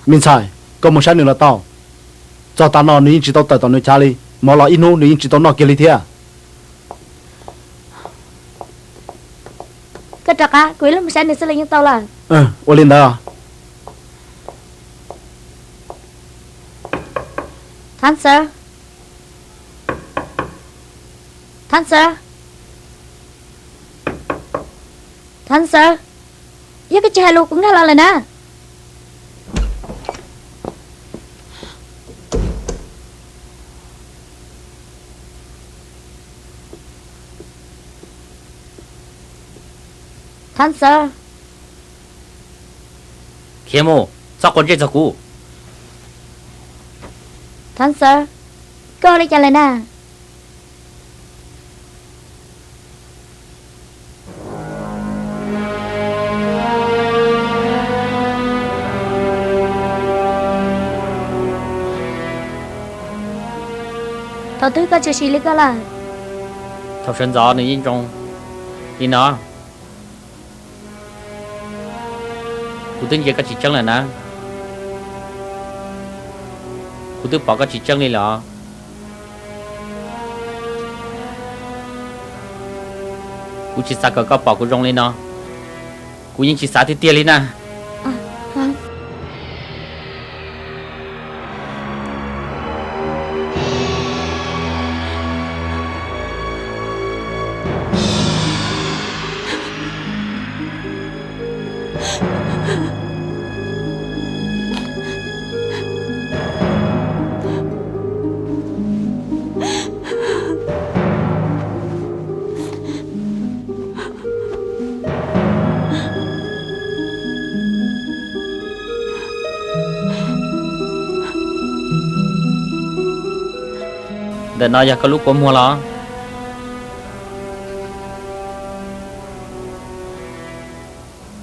Me ntxhais, koj mus saib nws los tau. Txog tav no nws yeej tsis tau tawm tom nws chav li, mov los ib hnub nws yeej tsis tau noj kiag li thiab. Koj rov qab, kuv ib leeg mus saib nws xwb los yeej tau lawm. Ua li ntawd. Thav Xawv, Thav Xawv, Thav Xawv, yog koj tsis hais lus kuv nkag los lawm na. Thav Xawv, khiav mus, txhob quav ntsej txog kuv. Thav Xawv, koj ua li cas lawm na? Thaum twg koj tshwm sim li koj lawm? Thaum sawv ntxov nws yeej zoo li no. Kuv twb ntsia koj tsis tseeb lawm na. Kuv twb pom koj tsis tseeb li lawm. Kuv tsis xav kom koj pom kuv zoo li no. Kuv yeej tsis xav tiag tiag li na. Ntawm no yog koj lub kua muag los?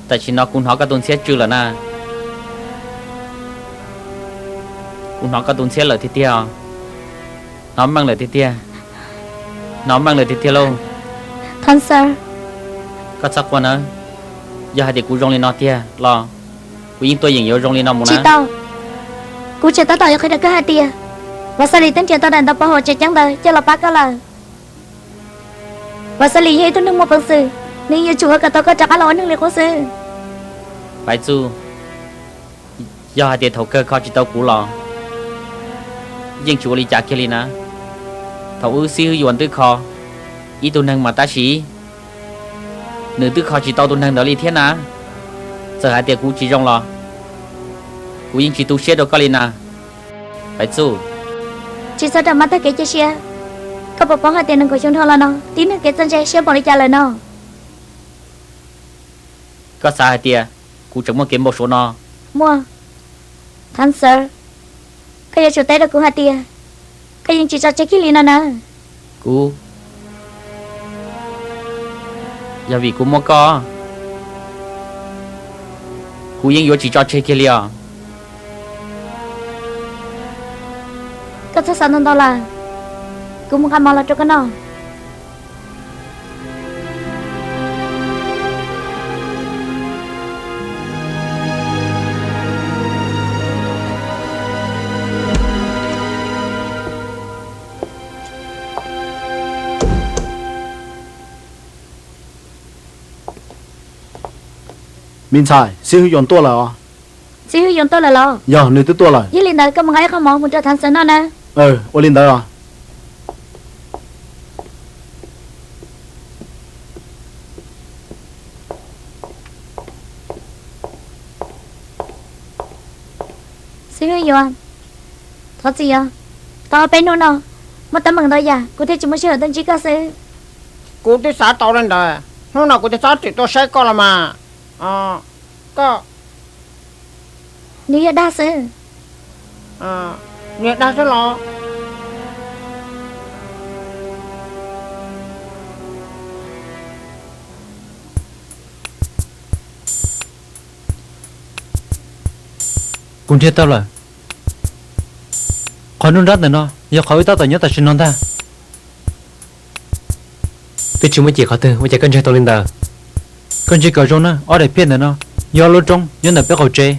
Tam sim no kuv hnov koj tus ntxhiab tsw lawm na. Kuv hnov koj tus ntxhiab lawm tiag tiag. Hnov meej lawm tiag tiag. Hnov meej lawm tiag tiag lauj. Koj txhob quaj nawb. Yog hais tias kuv zoo li no tiag los kuv yeej tuaj yeem yuav zoo li no mus na. Tsis tau. Kuv tseem tab tom yuav qhia rau koj hais tias Vam Xab Lis twb nrhiav tau daim ntawv pov haum tseem ceeb ntawd coj los pab koj lawm. Vam Xab Lis yog ib tug neeg muaj peev xwm, nws yuav tsum ua kom tau koj rov qab los ua neeg li qub xwb. Paiv Txuj, yog hais tias thaum kawg kho tsis tau kuv los yeej tsis ua li cas kiag li na. Thaum wb xib hwb Yuas twb kho ib tug neeg mas tab sis nws twb kho tsis tau tus neeg ntawd li thiab na. Txawm hais tias kuv tsis zoo los kuv yeej tsis tu siab rau koj li na, Paiv Txuj. Tsis txhob ram mab tag kev cia siab. Koj puas paub hais tias nees nkaum xyoo dhau los no tib neeg kev txawj ntse siab npaum li cas lawm no? Koj xav hais tias kuv tseem muaj kev npau suav no? Muaj. Thav Xawv, koj yuav tsum teb rau kuv hais tias koj yeej tsis tso tseg kiag li no na. Kuv, yog vim kuv muaj koj, kuv yeej yuav tsis tso tseg kiag li os. Koj txhob xav ntau ntau lawm, kuv mus nqa mov los rau koj noj. Me ntxhais, xib hwb Yuas tuaj lawm os. Xib hwb Yuas tuaj lawm los? Yog, nws twb tuaj lawm. Yog li ntawd koj mus nqa ib qho mov mus rau Thav Xawv noj na. Ua li ntawd os. Xib hwb Yuas, thov txim os. Tau ob peb hnub no muaj teeb meem ntau yam kuv thiaj tsis muaj sij hawm tuaj ntsib koj xwb. Kuv twb xav tau li ntawd, hnub no kuv thiaj txhob txwm tuaj saib koj los mas. Koj, nws yog dag xwb. Nws yog dag xwb los? Kuv nrhiav tau lawm. Qhov nruab nrab ntawm no yog qhov wb tab tom nyob tam sim no ntag. Twb tsis muaj cim qhov twg ua cas koj ntseeg tau li ntawd. Koj ntsia kom zoo na, ob daim phiaj ntawm no yog lub roob nyob ntawm peb qaum tsev.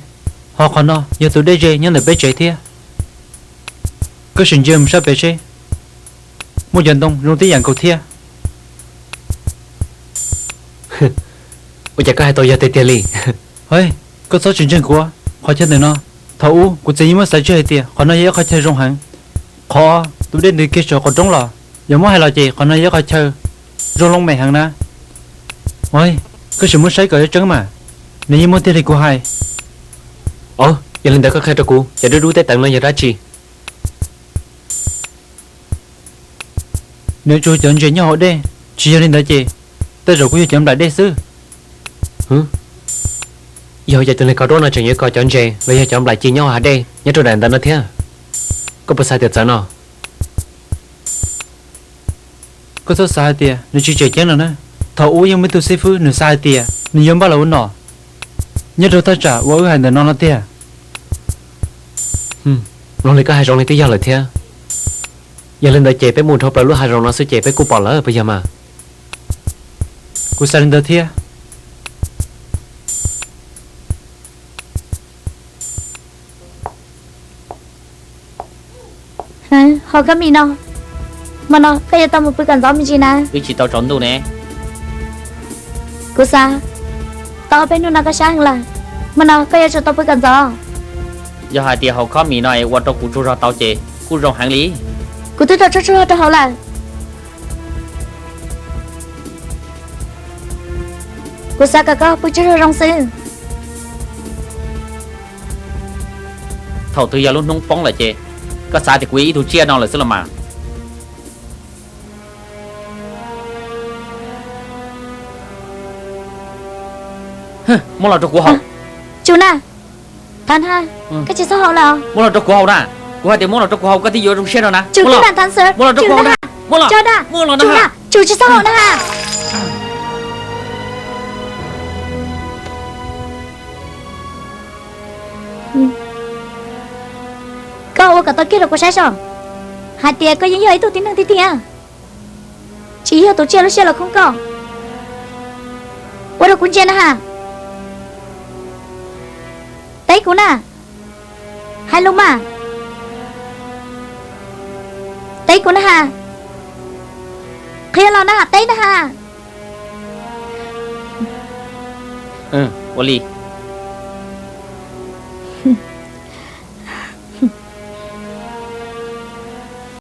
Ho qhov no yog tus dej ze nyob ntawm peb tsev thiab. Koj sim ntsia mus sab pem seb muaj cov ntoo zoo tib yam nkaus thiab. Ua cas koj hais tau yog tiag tiag li? Hej, koj txhob tsis ntseeg kuv, qhov chaw ntawm no, thaum ub kuv txiv yeej muab xav tseg hais tias qhov no yog ib qhov chaw zoo heev. Qhov tus dej ntws kiag saum qaum roob los, yog muab hais los ces qhov no yog ib qhov chaw zoo loo mem heev na. Oj, koj sim muab saib kom tseeb mas, nws yeej muaj tiag li kuv hais. Oj, yog li ntawd koj qhia rau kuv cov dub dub teb teev no yog dab tsi? Nws tsuas cov ntses nyob hauv dej, tsis yog li ntawd ces tej zaum kuj yog cov nplaim dej xwb. Yog ua cas tus niag kav duab no tseem yuav kos cov ntses los yog cov nplaim ci nyob hauv hav dej nyob rau daim ntawd no thiab? Koj puas xav tias txawv no? Koj txhob xav hais tias nws tsis tseem ceeb no na. Thaum ub yeej muaj ib tug xib fwb nws xav hais tias nws yuav npaj los ua nom nyob rau thaj tsam uas wb hais ntawm no no tiag. Mloog li koj hais zoo li twb yog lawm thiab. Yog li ntawd ces peb mus dhau plaws lub hav zoov no xwb ces peb kuj pom lawm puas yog mas? Kuv xav li ntawd thiab. Hauv khob mis no, hmo no koj yuav tau mus pw kom ntxov me ntsis na. Wb tsis tau tsaus ntuj ne. Kuv xav, tau ob peb hnub no koj sab heev lawm, hmo no koj yuav tsum tau pw kom ntxov. Yog hais tias hauv khob mis no es ua rau kuv tsaug zog tau ces kuj zoo heev li. Kuv twb tau tsaug zog rau hauv lawm. Kuv xav kom koj pw tsaug zog zoo xwb. Thaum twg yog lub hnub poob lawm ces koj xav tias kuv yog ib tug tsiaj no lawm xwb los mas. Muab los rau kuv haus. Tsum na, Thav na, koj tsis txhob haus lawm. Muab los rau kuv haus na. Kuv hais tias muab los rau kuv haus koj thiaj yuav zoo siab no na. Tsum na, Thav Sir, muab los rau kuv haus na. Muab los, tsum na, tsum na, tsum tsis txhob haus na. Koj ua kom tau kiag rau kuv saib so, hais tias koj yeej yog ib tug tib neeg tiag tiag, tsis yog tus tsiaj lub siab los khoob koj. Ua rau kuv ntsia na ha. Teb kuv na. Hais lus mas. Teb kuv na ha. Qhia los na ha, teb na ha. Ua li.